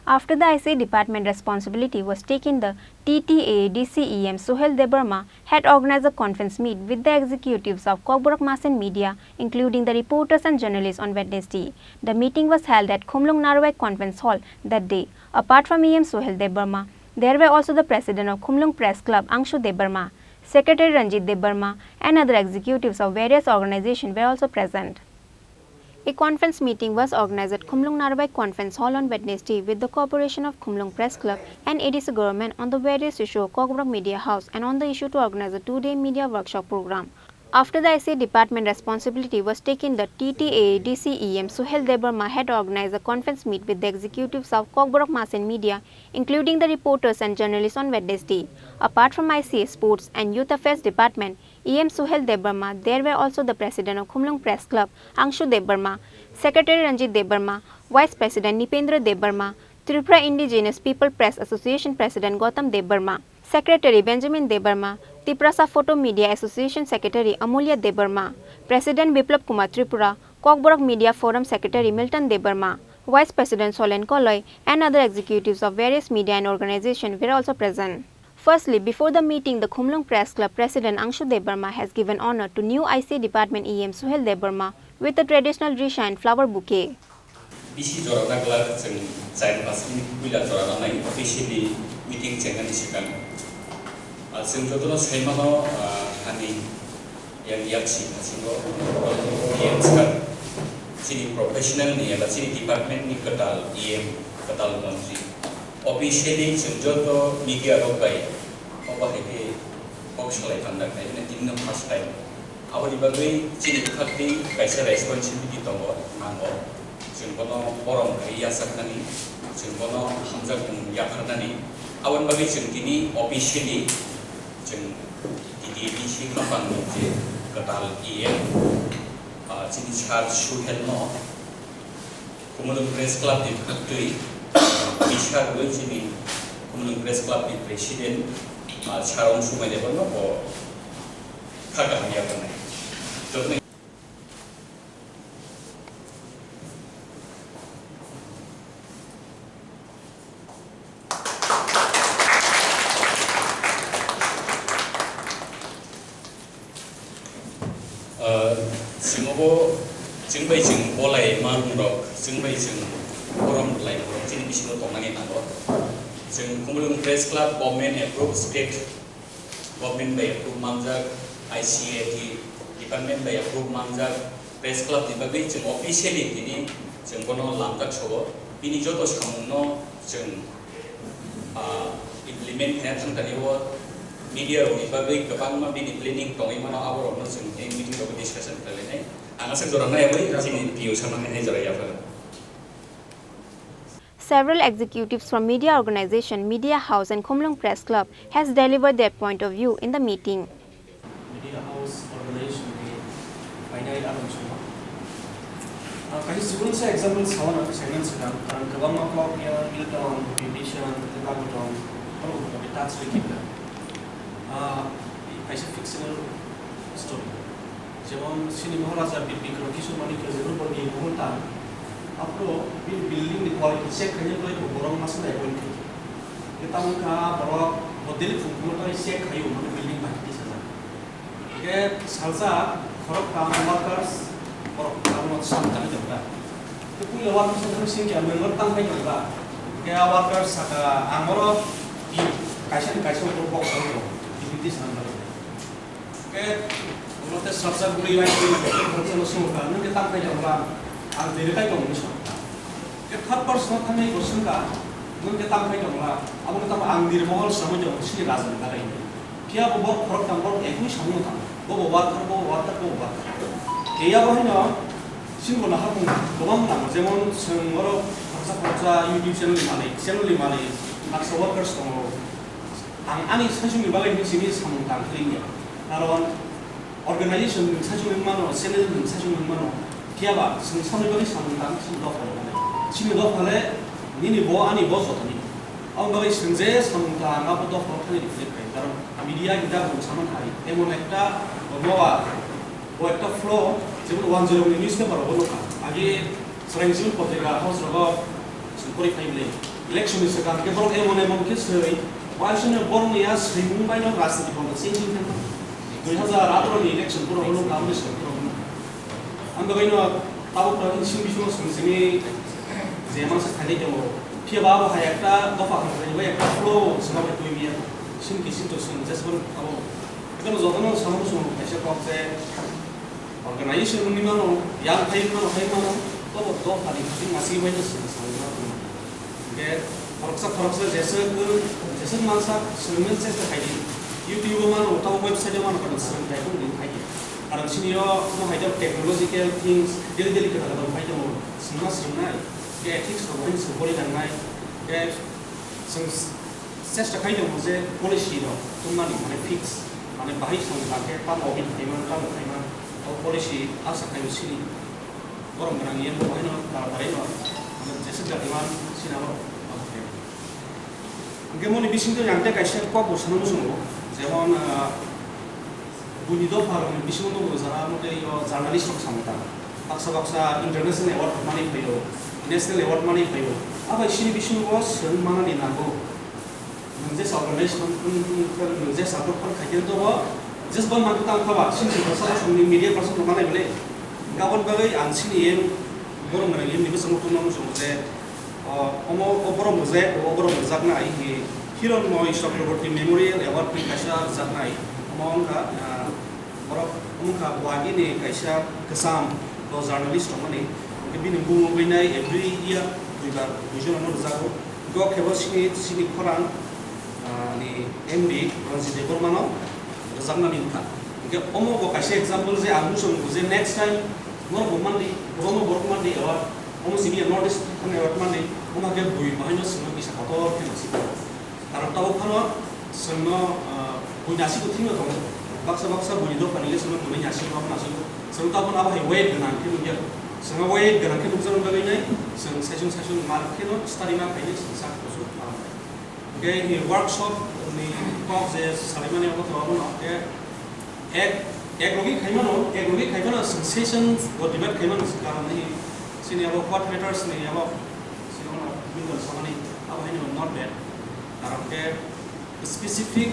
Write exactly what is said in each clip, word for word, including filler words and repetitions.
After the I C A department responsibility was taken, the T T A A D C E M Suhel Debbarma had organized a conference meet with the executives of Kokborok Mass and Media, including the reporters and journalists, on Wednesday. The meeting was held at Khumlung Narwai Conference Hall that day. Apart from E M Suhel Debbarma, there were also the president of Khumlung Press Club, Angshu Debbarma, Secretary Ranjit Debbarma, and other executives of various organizations were also present. A conference meeting was organized at Khumlung Narbai Conference Hall on Wednesday with the cooperation of Khumlung Press Club and A D C government on the various issue of Kokborok Media House and on the issue to organize a two-day media workshop program. After the I C A department responsibility was taken, the T T A A D C E M Suhel Debbarma had organized a conference meet with the executives of Kokborok Mass and Media, including the reporters and journalists, on Wednesday. Apart from I C A, Sports and Youth Affairs Department, E M Suhel Debbarma, there were also the president of Khumlung Press Club, Angshu Debbarma, Secretary Ranjit Debbarma, Vice President Nipendra Debbarma, Tripura Indigenous People Press Association President Gautam Debbarma, Secretary Benjamin Debbarma, Tiprasa Photo Media Association Secretary Amulya Debbarma, President Biplab Kumar Tripura, Kokborok Media Forum Secretary Milton Debbarma, Vice President Solen Koloi, and other executives of various media and organizations were also present. Firstly, before the meeting, the Khumlung Press Club President Angshu Debbarma has given honor to new I C A department E M Suhel Debbarma with a traditional risha and flower bouquet. Bisi jora naglak chwng char pas minute puila jora nanai officially meeting chengnani swkang. Ah, chwng jotono sai mano, ah, hani yang yaksi hasingo yang swkang. Chini professional ni eba chini department ni kwtal E M, kwtal montri. Officially chwng joto media rok bai obo hai khe kok salai panda khai mane tini no first time. Aboni bagwi chini bwkhak tei kaisa responsibility tongo, nango. Chwng bono borom khai yachaknani, chwng bono hamjakmung yapharnani. Aboni bagwi chwng tini officially chwng T T A D C haphangni je kwtal E M, ah, chini sir Suhel no Khumulwng Press Club ni bwkhaktwi, ah, bisa rwui chini Khumulwng Press Club ni President, ah, Sir Angshu Debbarma no bo kha kaham yapharnai. Jotono Ah, chwng obo chwng bai chwng bolai manrok, chwng bai chwng borom lai borok chini bisingo tongnani nango. Chwng Khumulwng Press Club government approved, state government bai approve manjak, I C A T department bai approve manjak, Press Club ni bagwi chwng officially tini chwng bono lamjak sobo. Bini joto samungno chwng, ah, implement khaina thang thani o media rokni bagwi kwbangma bini planning tongwi mano, abo rokno chwng tei meeting rogo discussion khlainai. Ang aswk jora naiwi chini P O sanani hai jora yaphar. Several executives from media organization, media house and Khumlung Press Club has delivered their point of view in the meeting. Media house organization ni phainai aboni songma. Ah, kaisa chikon sa example sawana segment swkang, karon kwbangma kok ya Milton, Bibhishan, Tebagotong, oro kok touch rikha. Ah, kaisa fictional story. Jemon chini Maharaja Bir Bikram Kishore Manikya jephru borokni mohol ta, aphuru bini building ni quality check khaina bagwi bo borok masa nai appoint khaikha. Tei tamo wngkha borok bo daily phung phungo tei check khaio, mane building bai twi sajak. Hingke salsa khoroktham workers borok tabukno sam tangwi tongkha. Tei puila workers wngkha singkha member tangphai tongkha. Hingke a workers saka ang oro kaisa ni kaisa borok kok tangwi tongo, activities nang bagwi. Ke, omo te salsa guri lai guri lai, salsa no sungkha, nung ke tam khai jong la, ang diri kai tong ni sungkha. Ke third person no thangwi bo sungkha, nung ke tam khai jong la, abo ke tam ang diri mohol samui jong sini raja ni bagwi. Phiya bo borok khorok tam borok ekui samung tang, bo bo worker, bo bo worker, bo bo worker. Ke ya bo hino, sini bo nahar mung, gobang nang, jemon chwng oro khoroksa khoroksa YouTube channel ni malik, channel ni malik, baksa workers tongo. Ang ani saichung ni bagwi hinwi simi samung tang khe wngya. Karon organization ni saichung wng mano, channel ni saichung wng mano. Phiya ba chwng samni bagwi samung tang chini dopha rok mano. Chini dopha le nini bo ani bo jotoni. Aboni bagwi chwng je samung tang abo dopha rok thani reflect khai. Karon media ni dagong sama khai. Emon ekta noa, bo ekta flow, jemon one zero ni newspaper rogo nukha. Age Chwraini Jibon Patrika house rogo chwng pori khai bile. Election ni swkang khe borok emon emon khe swi, waisano borokni ya swimung bai no rajniti phanno changing khe mano. Dui hazar atharo ni election borok no kam ni swrwng borok no. Ang bagwi no tabuk tabuk simi bisingo swng simi je mansa khainai tongo. Phiya ba abo hai ekta dopha hamkrai bai ekta flow swma bai twi miya. Simi kisin to swng jesbon abo. Ekdom jotono swng swng kaisa kok je organization ni mano, yang khai mano, khai mano, to to khali khali masi bai no swng swng mano. Hingke khoroksa khoroksa jeswk, jeswk mansa swrwngmani chesta khaidi. YouTube o mano, tamo website o mano, karon swrwng khai tong din khaidi. Karon sini o mo hai jab technological things daily daily kwtal kwtal khai tongo. Swngma swrwngnai, hingke ethics rok bai swng bori nangnai, hingke swng chesta khai tongo je policy rok tongmani mane fix, mane bahai swng tangkhe tamo audit khaima, tamo khaima, o policy asa khaio sini. Borok gwnang yen bo haino taratari no, ano jeswk jati man sina borok. Hingke moni bisingtwi ang tei kaisa kok bo sana muchungo, jemon, ah, buini dopha rokni bisingo nugo jara motei o journalist rok samung tang. Baksa baksa international award manwi phaio, national award manwi phaio. Abai sini bisingo swng manani nango. Nwng je organize, nwng je support khan khaikhe to bo, just bo man tang khaba, sini sini bwsa bwswngni media person rok manai bwle. Gabon bagwi ang sini em borok mwnai em ni bwskango tongma muchungo je, o, omo, o borok mujak, o borok mujaknai hi Hironmoy Chakraborty Memorial Award ni kaisa rwjaknai. Omo wngkha, ah, Borok wngkha Guwahati ni kaisa kwcham bo journalist tongmani. Hwnkhe bini bumung wngnai every year duibar duijon no rwjago. Hwnkhe o khe bo sini, sini khorang, ah, ni M D Ranjit Debbarma no rwjaknani wngkha. Hwnkhe omo bo kaisa example je ang muchung je next time norok bo mandi, kwbangma borok mandi award, omo sini North East thani award mandi, omo khe bui bahaino swngno kisa kotor khe nasi. Karon tabuk phano chwngno, ah, buini aswk thwima tongo. Baksa baksa buini dophani le chwngno buini aswk rok nasi. Chwng tabuk abo hai weight gwnang khe nukya. Chwngno weight gwnang khe nukjaknai bagwi nai chwng saichung saichung mar khe no study ma khainai chwng sak kuchuk ma. Hwnkhe workshop ni kok je salaimani abo to abono khe Ek, ek logi khaimano, ek logi khaimano sensation bo debate khaimano karon ni sini abo what matters ni abo sini abo Google samani abo haino not bad. Karon ke specific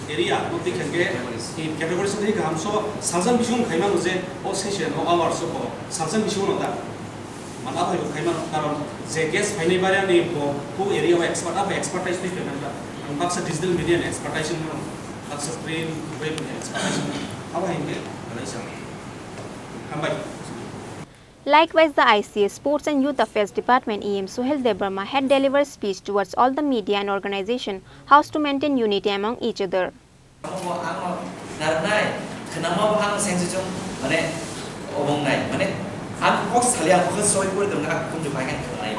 area no tikhen ke in categories ni kaham so salsan bising khaimano je o session o hours o salsan bising no da. Mane aphai bo khaimano, karon je guest phainai barani bo khu area o expert, aphai expertise twi khaimani ba. Ang baksa digital media ni expertise wngmano, baksa print, web ni expertise wngmano. Abo hai hwnkhe belai se hambai. Likewise, the I C A Sports and Youth Affairs Department E M Suhel Debbarma had delivered speech towards all the media and organization house to maintain unity among each other. Amo bo ang narwknai, khwnama bo ang sengsi chung, mane, obong nai, mane, ang kok sali ang kok soi pori dong, ang kum jumai kan khwnai.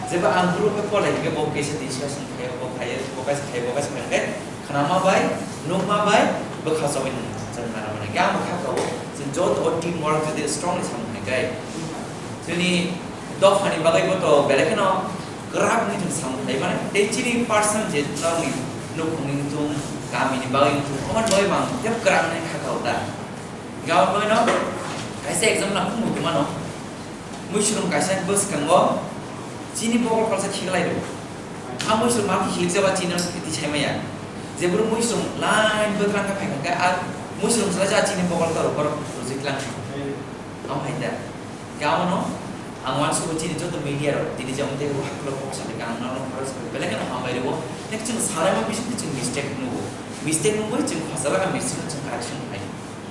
Jeba ang group ko lai ke bo kaisa discussion khai, bo khai, bo kaisa khai, bo kaisa khai, khwnama bai, nukma bai, bo kha soi nung, jeng nara mane, kya mo kha ko, jeng jot o team work jodi strong ni samung khai kai. Jeni dophani bagwi bo to belai kheno kwrak wngwi thung samung khai mane. Tei chini person je norokni nukhungni wngthung, kamini bagwi wngthung, omo noi mang tei kwrak wngwi kha kha ta. Gabon bagwi no kaisa example ang khumui tongmano. Muisrum kaisa bwskango chini bokol palsa khiklai rw. A muisrum ma khilik jaba chini no khiti sai maya. Je bwrw muisrum line bwtlang kha phai kha, a muisrum sala ja chini bokol toro borok rwjik lang. Am hai da. Khe abono ang uansukgo chini joto media rok tini je omo tei haklo kok sadi kang norok norok belai kheno hambai rwo. Tei chwng salaima bisingtwi chwng mistake nugo. Mistake nugwi chwng khosala ka mistake no chwng correction khlai.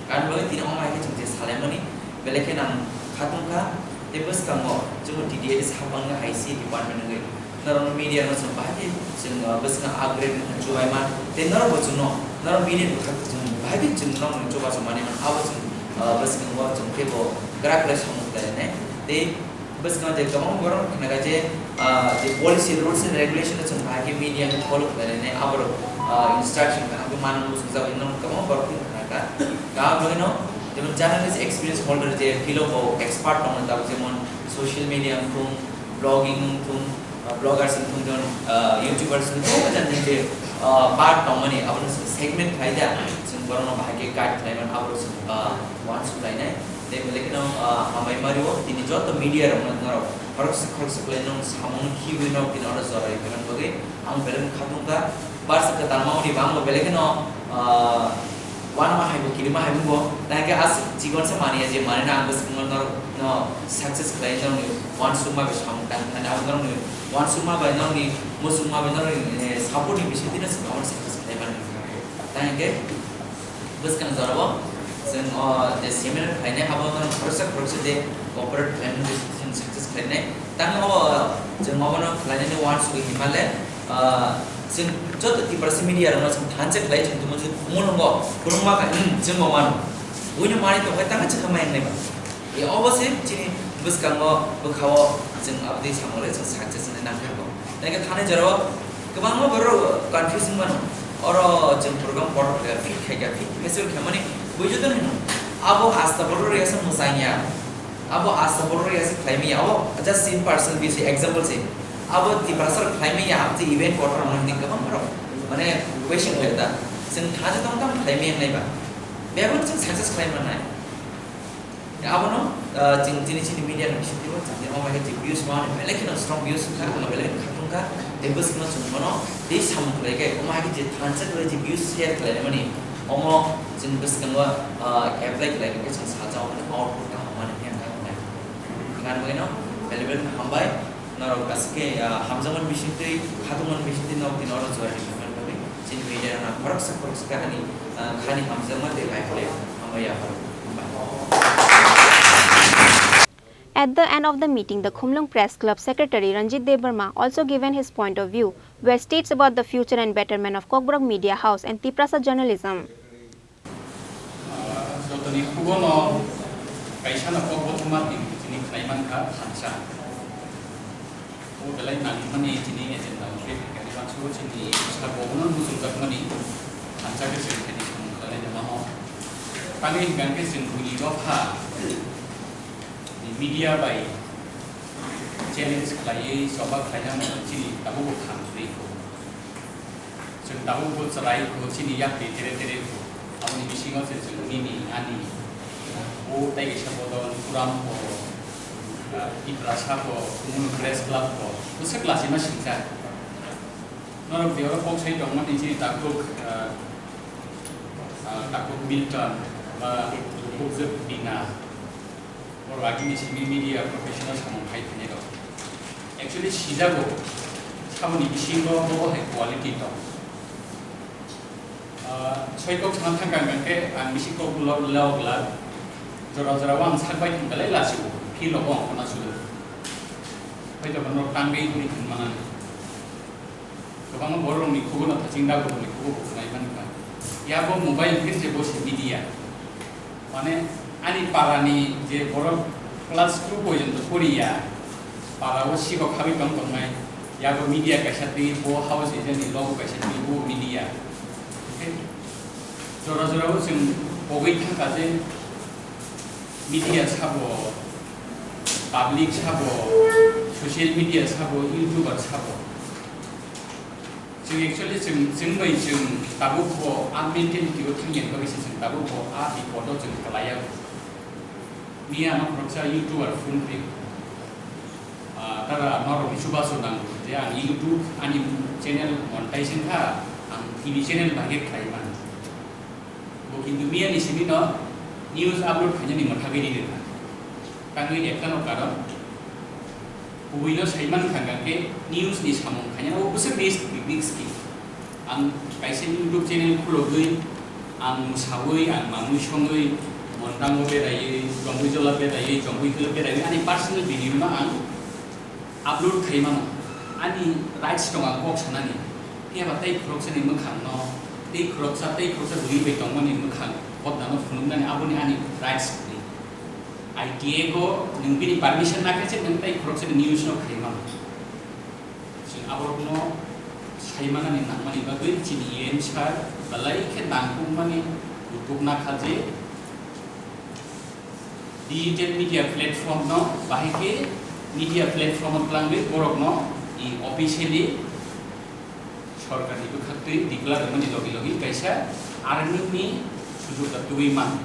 Karon bagwi tini omo hai khe chwng je salaimani belai kheno ang khatung kha. Tei bwskango chwngno T D A ni saphang wngwi hai C department wngwi. Norokno media no chwng bahai khe chwng, uh, bwskango upgrade wngkha chubaima. Tei norokbo chwngno, norok media ni bwkhak chwng bahai khe chwng norokno chubachu manwi mano. Abo chwng, uh, bwskango chwng kebo kwrak kwrak samung khlainai. Tei bwskango je kwbangma borok khna kha je, uh, je policy, rules and regulation no chwng bahai khe media no follow khlainai. Aborok, uh, instruction kaham khe manwi muchung jagwi norok kwbangma borok khna kha. Kaham bagwi no, jemon journalist experience holder je field o expert tongmani tabuk jemon social media wngthung, blogging wngthung, uh, bloggers wngthung, jemon, uh, YouTubers wngthung, omo jani je, uh, part tongmani, abono segment khlai da, chwng borokno bahai khe guide khlai mano, abo chwng, uh, uansuk lainai. Tei belai kheno, ah, hambai mario, tini joto media rokno norok khoroksa khoroksa khlai nung samung khibi nok tini oro jora rikha bagwi ang belai khatung kha. Barsa kwtal mamani bangma belai kheno, ah, wanama haibo kirima haibo bo. Tangke aswk chikon se mania je mani na ang bwskango norok no success khlai norokni wansukma bai samung tang thani abo norokni wansukma bai norokni muchungma bai norokni, eh, support ni bisingtwi no chwng abo success khlai mani. Tangke Bwskang jorao chwng o je seminar khlainai abo no khoroksa khoroksa je cooperate khlainai chwng success khlainai. Tamo o chwng obono khlainani wansugwi hinmale, ah, chwng joto Tiprasa media rokno chwng thansa khlai chwng tongmani khumulwngo khulumma kha, hmm, chwngbo mano. Buino manwi tongkhe tamo chwngkha mai wngnai ba. E obo se chini bwskango bwkhao chwng aboni samung le chwng success wngnai nangkha bo. Tei khe thani jorao kwbangma borok confusing mano. Oro chwng program borok khaikha, fit khaikha, fit festival khaimani buijo tong hino. Abo asta borok riyasa mwchangya. Abo asta borok riyasa khlaimaya. Abo just in person bisi example se. Abo Tiprasa rok khlaimaya, abo event kotor mani kwbang borok. Mane question khaida. Chwng thani tong tamo khlaimaya wngnai ba. Bebak chwng success khlai mannai. Abono, ah, chwng chini chini media ni bisingtwi o chwng tini omo hai je views mani belai kheno strong views wngkha, ang belai kheno khatung kha, tei bwskango chwng bono tei samung khlai khe omo hai je thansa khlai je views share khlai mani omo chwng bwskango, ah, apply khlai khe chwng salsa omo output kaham mani khe ang kha. Hingan bagwino belai belai hambai. Norok aswk khe, ah, hamjakmani bisingtwi, khatungmani bisingtwi norok tini oro juai ringmani bagwi chini media rokno khoroksa khoroksa khe ani, ah, khani hamjakma tei life le hambai ya pharo. Hambai. At the end of the meeting, the Khumlwng Press Club Secretary Ranjit Debbarma also given his point of view, where states about the future and betterment of Kokborok Media House and Tiprasa journalism. Ah, jotoni khugono kaisa no kok bothoma tini chini khlai mankha thansa. O belai nangmani chini agenda o khe kani baksa o chini sabo bono muchungjakmani thansa khe chwng kani samung khlai nai mano. Tangwi hwnkha khe chwng buini dopha media bai challenge khlaiwi choba khlaina mano chini tabukbo thang twi kho. Chwng tabukbo chwrai kho, chini yakni tere tere kho. Aboni bisingo se chwng nini, ani, o tei kaisa bodol, Puram kho, ah, Tiprasa kho, Khumulwng Press Club kho, bwswk lachima singcha. Norok je oro kok sai tongmani chini takhuk, ah, ah, takhuk Milton, ba takhuk Jwk Bina, Borok agini simi media professional samung khai phainai rok. Actually sijago, saboni bisingo bo hai quality tong. Ah, soi kok sana thangkang khe ang bisi kok lo log la. Jora jora ang sak bai thang belai lasi o. Feel o ang khona sudu. Hoito bono tangwi huri thang manani. Kwbangma borokni khugo no thaching dago ni khugo bo khnai mankha. Yabo mobile khe je bo se media. Mane ani parani je borok class two porjonto poriya, parao sikok habwi tong tongnai. Yabo media kaisa twi bo house agent ni logo kaisa twi bo media. Jora jora o chwng pogwi thangkha je media sabo, public sabo, social media sabo, YouTuber sabo. Chwng actually chwng, chwng bai chwng tabuk bo a mentality o thangya bagwi se chwng tabuk bo a bipod o chwng kwlaiya. Miya no khoroksa YouTuber phone khe, ah, tara norok ni chubachu nango je ang YouTube ani channel monetize wngkha, ang T V channel bai khe khlai man. Bo kintu miya ni simi no news upload khainani mwthagwi riri rwkha. Tangwi ekta no karon, kubui no sai mankha hwnkha khe news ni samung khainani o bwswk risk, risk ki. Ang kaisa YouTube channel khulogwi, ang mwsawi, ang mamwi songwi, Mondango beraiwi, Jongwi jola beraiwi, Jongwi hwlo beraiwi, ani personal video no ang upload khai mano, ani rights tongo ang kok sanani. Phiya ba tei khoroksani mwkhang no, tei khoroksa, tei khoroksa bwrwi bai tongmani mwkhang bodna no phunuknani aboni ani rights kwrwi. I T A go nwng bini permission nakhe se nwng tei khoroksani news no khai mano. Chwng aborokno sai manani nangmani bagwi chini E M sir belai khe nangkukmani kutuk nakha je, digital media platform no bahai khe media platform o twlangwi borokno i officially sorkarni bwkhaktwi declare wngmani logi logi kaisa earning ni sujok da tubui man.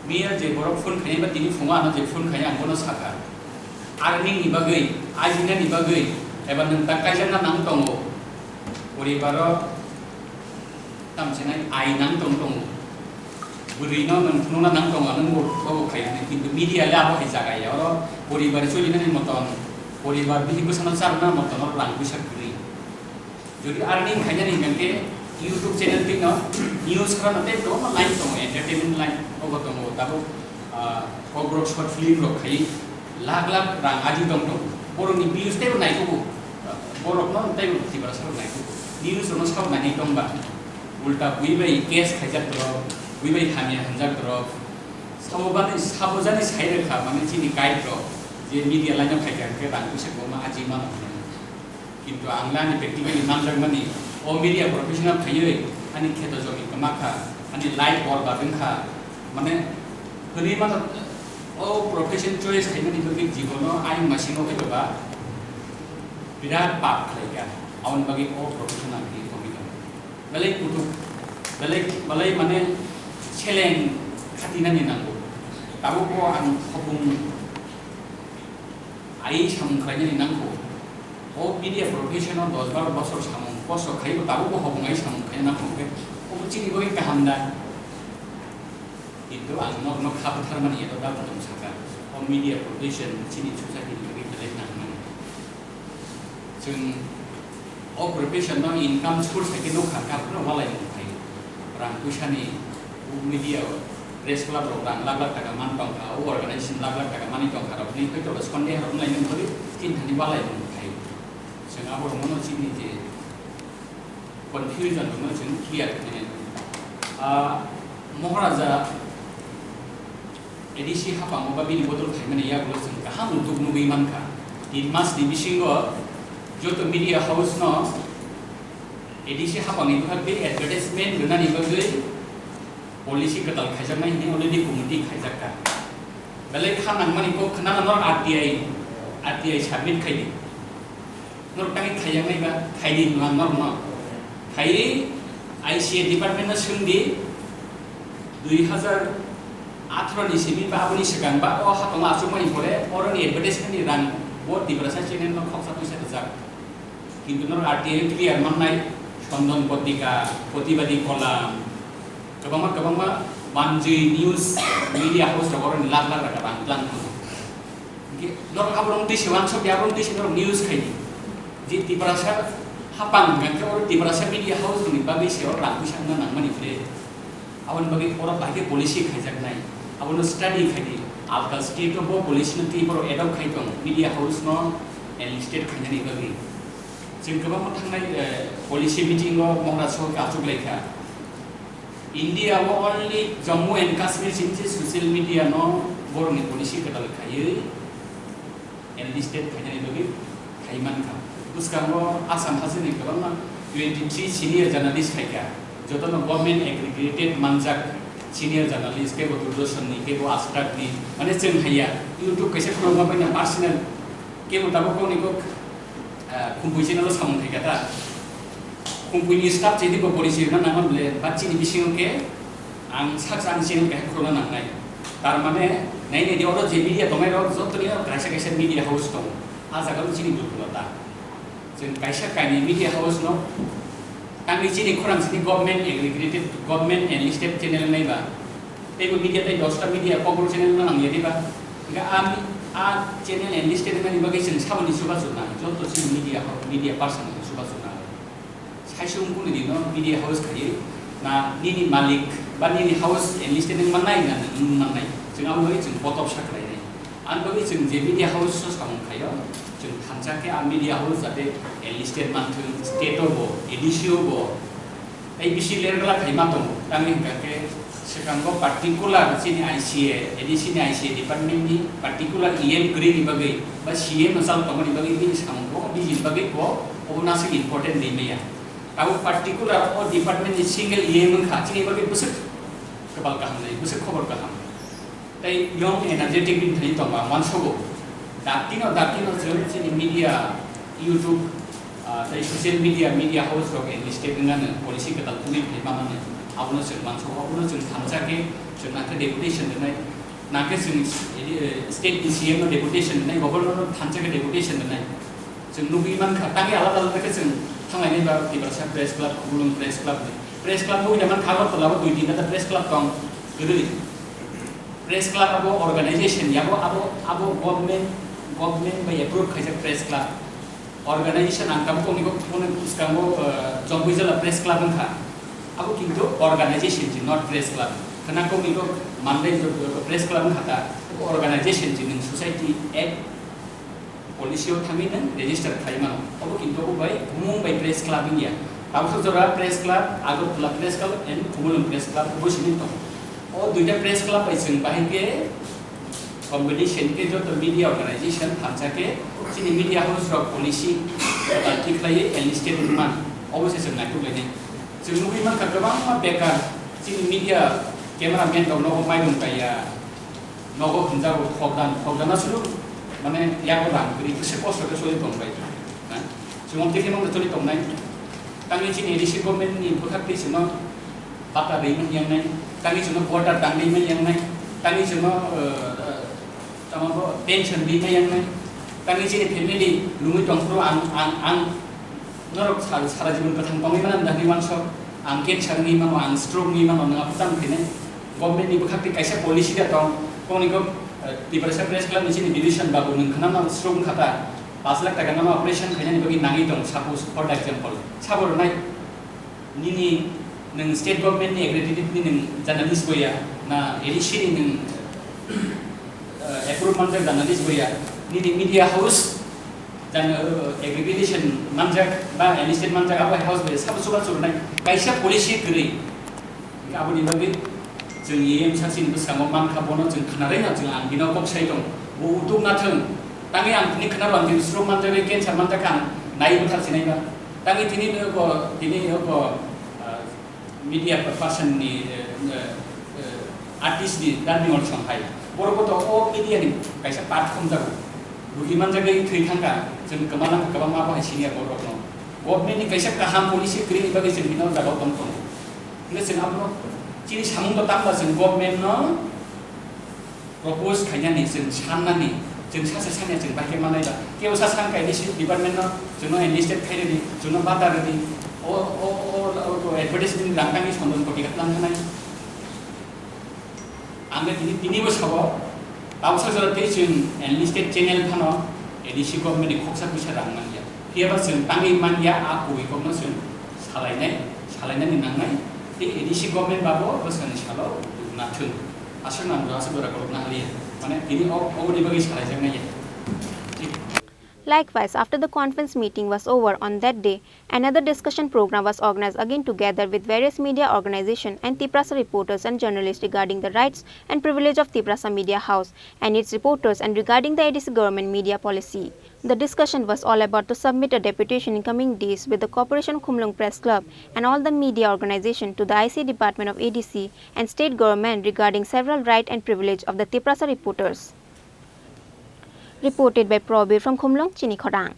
Miya je borok phone khainai ba tini phungo ano je phone khainai ang bono sakha. Earning ni bagwi, ajina ni bagwi, eba nwng ta kaijakna nang tongo. Poribaro tamchinai ai nang tong tongo. Bwrwi no nwng phunukna nang tongo, nwng bo, bo khai hwnwi. Kintu media le abo hai jaga ya. Oro poribar cholinani moton, poribar bini bwsano charwna moton oro rang puisa kwrwi. Jodi earning khainani hwnkhe YouTube channel twi no news khoroknwi tei kwbangma line tongo, entertainment line obo tongo, tabuk, ah, kokborok short film rok khai lakh lakh rang aji tong tongo. Borokni views teibo naikhugo, borokno teibo Tiprasa rok naikhugo. News rokno sabo nainai tongba, ulta bui bai case khaijak borok, bui bai hamya hwnjak borok. Sabo bani, sabo jani sai rwkha, mane chini guide rok je media line o khaikha hwnkhe rang puisa kwbangma aji mano hwnwi. Kintu ang le ani practically manjakmani, o media professional phaiwi ani kheto jomi kwma kha, ani life borbad wng kha, mane hwnwi mano, o profession choice khaimani bagwi jibono ayang masing wngwi ba birat pap khlai kha, aboni bagwi o profession ang twi tongwi tongo. Belai kutuk, belai, belai mane seleng khatinani nango. Tabukbo ang hopung ai samung khlainani nangkho. O media profession o dos baro bosor samung kosto khaibo tabukbo hopung ai samung khaina nangkho hwnkhe, obo chini bagwi kaham da? Kintu ang norokno kha bwtharmani eto da bwtong sakha. O media profession chini society ni bagwi belai nangmani. Chwng o profession no income source hai khe nukha, kaphano walai mung phai. Rang puisa ni o media o press club rok rang lakh lakh taka man tongkha, o organization lakh lakh taka manwi tongkha rok ni hoi to sonde rok nai nung bagwi tin thani walai mung phai. Chwng abo rok no chini je confusion rok no chwng clear khainai. Ah, Maharaja A D C hapango ba bini bodol phaimani yagulo chwng kaham uddog nugwi mankha. Tin mas ni bisingo joto media house no A D C hapang ni bwkhak tei advertisement rwnani bagwi policy kwtal khaijaknai hwnwi already committee khaijakha. Belai kha nangmani kok khwnana norok R T I, R T I submit khaidi. Norok tangwi khaijaknai ba khaidi hwnwi ang norokno khaiwi I C A department no swngdi, dui hazar atharo ni simi ba aboni swkang ba o hatongo achukmani pore oroni advertisement ni rang bo Tiprasa channel no khoksa twisa rijak. Kintu norok R T I clear mannai, Chondon Patrika, Protibadi Kolam, kwbangma kwbangma banjwi news media house rok oroni lakh lakh taka rang tlang mano. Hingke norok aborok twi se wansok ya, aborok twi se norok news khaidi. Je Tiprasa hapang hingke oro Tiprasa media house rokni bagwi se oro rang twisa wngna nangmani ble. Aboni bagwi oro bahai khe policy khaijaknai. Abono study khaidi. Alka state o bo policy no twi borok adopt khai tong, media house no enlisted khainani bagwi. Chwng kwbangma thangnai, eh, policy meeting o Maharaj Soh khe achuk lai kha. India o only Jammu and Kashmir sini se social media no borokni policy kwtal khaiwi enlisted khainani bagwi khai mankha. Bwskango Assam hasteni kwbangma twenty three senior journalist phaikha. Jotono government accredited manjak senior journalist, kebo Doordarshan ni, kebo Aaj Tak ni, mane chwng haiya YouTube kaisa khulokma bai na personal, kebo tabuk kok ni kok, ah, Khumpui channel o samung khaikha ta. Khumpui ni staff chini bo policy rwna nangma ble, but chini bisingo khe ang saksa ang channel kaisa khulokna nangnai. Tar mane, nai nai di oro je media tongnai rok joto ni kaisa kaisa media house tongo. A jaga o chini durbolota. Chwng kaisa kainwi media house no tangwi chini khorang sini government accredited, government enlisted channel nai ba. Teibo media tei dosta media kokborok channel no nangya diba? Hingke a mi-, a channel enlisted wngmani bagwi chwng saboni chubachu nang, joto chini media ho-, media person ni chubachu nang. Saisung kuni dino media house khaiwi na nini malik ba nini house enlisted wng mannai na nwng mannai, chwng abo bagwi chwng kotor sa khlainai. Ani bagwi chwng je media house o samung khaio, chwng thansa khe a media house jate enlisted manthung, state o bo, A D C o bo, tei bisi lergla khaima tongo. Tamni hwnkha khe swkango particular chini I C A, A D C ni I C A department ni particular E M kwrwini bagwi ba C M no chal tongmani bagwi bini samung bo, bini bagwi bo obo nasik important ri maya. Abo particular o department ni single E M wngkha, chini bagwi bwswk kwbal kaham nai, bwswk khobor kaham. Tei young energetic bini thani tongma uansogo. Dakti no, dakti no chwng chini media, YouTube, ah, tei social media, media house rok enlisted wngnano policy kwtal tubui phai manani. Abono chwng uansogo, abono chwng thansa khe Chwng nangkhe deputation rwnai, nangkhe chwng, eh, state ni C M no deputation rwnai, governor no thansa khe deputation rwnai. Chwng nugwi mankha, tangwi alada alada khe chwng thanglainai ba Tiprasa Press Club, Khumulwng Press Club ni. Press Club nugwi mankha Agartala o dui tinta press club tong, kwrwi. Press Club abo organization, abo, abo, abo government, government bai approve khaijak Press Club. Organization ang tabuk kok ni kok phone bwskango, eh, Jomboi Jala Press Club wngkha. Abo kintu organization se, not press club. Khwna kok ni kok Mandai jo-, jo-, Press Club wngkha ta, abo organization se, nwng society act policy o thangwi nwng register khlai mano. Abo kintu abo bai mung bai press club wngya. Tabuk jora Press Club, Agartala Press Club and Khumulwng Press Club, obo simi tong. O duita press club bai chwng bahai khe competition khe joto media organization thansa khe chini media house rok policy thik khlaiwi enlisted wngman, obo se chwng naituk lainai. Chwng nugwi mankha kwbangma bekar chini media cameraman rok nogo mairum kaiya, nogo hwnjago khokdan, khokdana suru mane yago rang kwrwi kisa kosto khe choli tongbai. Na? Chwng tei khe nokno choli tongnai. Tangwi chini A D C government ni bwkhak twi chwngno bata rwi manya wngnai, tangwi chwngno quarter tang rwi manya wngnai, tangwi chwngno, eh, eh, tamo bo pension rwi manya wngnai, tangwi chini family lungwi tong phuru ang, ang, ang norok sal-, sara jibon kwthang tongwi mano da hinwi uansuk, ang cancer wngwi mano, ang stroke wngwi mano, nwng aphuru tamo khainai. Government ni bwkhak twi kaisa policy da tong, kok ni kok, eh, Tiprasa Press Club ni chini division babu nwng khna ma stroke wngkha ta, paanch lakh taka nama operation khainani bagwi nangwi tong, suppose, for the example, sabo rwnai, nini nwng state government ni accredited ni nwng journalist boya, na A D C ni nwng, eh, approve manjak journalist boya, nini media house jan-, eh, accreditation manjak ba enlisted manjak, abo house boya, sabo chubachu rwnai, kaisa policy kwrwi. Hingke aboni bagwi chwng A M sachini bwskango mankha, bono chwng khwnarwi no chwng ang bino kok sai tongo. Bo utuk nathwng. Tangwi ang tini khwnaro ang tini stroke manjak bai cancer manjak kha ang naiwi bwthar sinai ba. Tangwi tini oko, tini oko, ah, media person ni, eh, eh, eh, artist ni darni ol song hai. Borok bo to o media ni kaisa part khum jago. Rugi manjak bai thwi thangkha, chwng kwma langkha kwbangma abo hai senior borok no. Government ni kaisa kaham policy kwrwini bagwi chwng bino o jaga o tong tongo. Hingke chwng abono chini samung bo tangba chwng government no propose khainani, chwng sannani, chwng sacha sanya chwng bahai khe manai ba. Kebo sa san kaini si department no chwngno enlisted khairwdi, chwngno bata rwdi. O, o, o, o, o advertisement rang tangwi sondon koti kha tlang khanai. Ang tini, tini bo sabo, tabuksa jora tei chwng enlisted channel phano A D C government ni khoksa puisa rang manya. Phiyaba chwng tangwi manya, a kubui kokno chwng salainai, salainani nangnai. Tei A D C government babo bwskangni salo nathwng. Aswk nang aswk jora kolok nahaliya. Mane tini o, oboni bagwi salaijaknai ya. Thik. Likewise, after the conference meeting was over on that day, another discussion program was organized again together with various media organization and Tiprasa reporters and journalists regarding the rights and privilege of Tiprasa Media House and its reporters and regarding the A D C government media policy. The discussion was all about to submit a deputation in coming days with the Corporation Khumlung Press Club and all the media organization to the I C department of A D C and state government regarding several right and privilege of the Tiprasa reporters. Reported by Probir from Khumlung, Chini Khorang.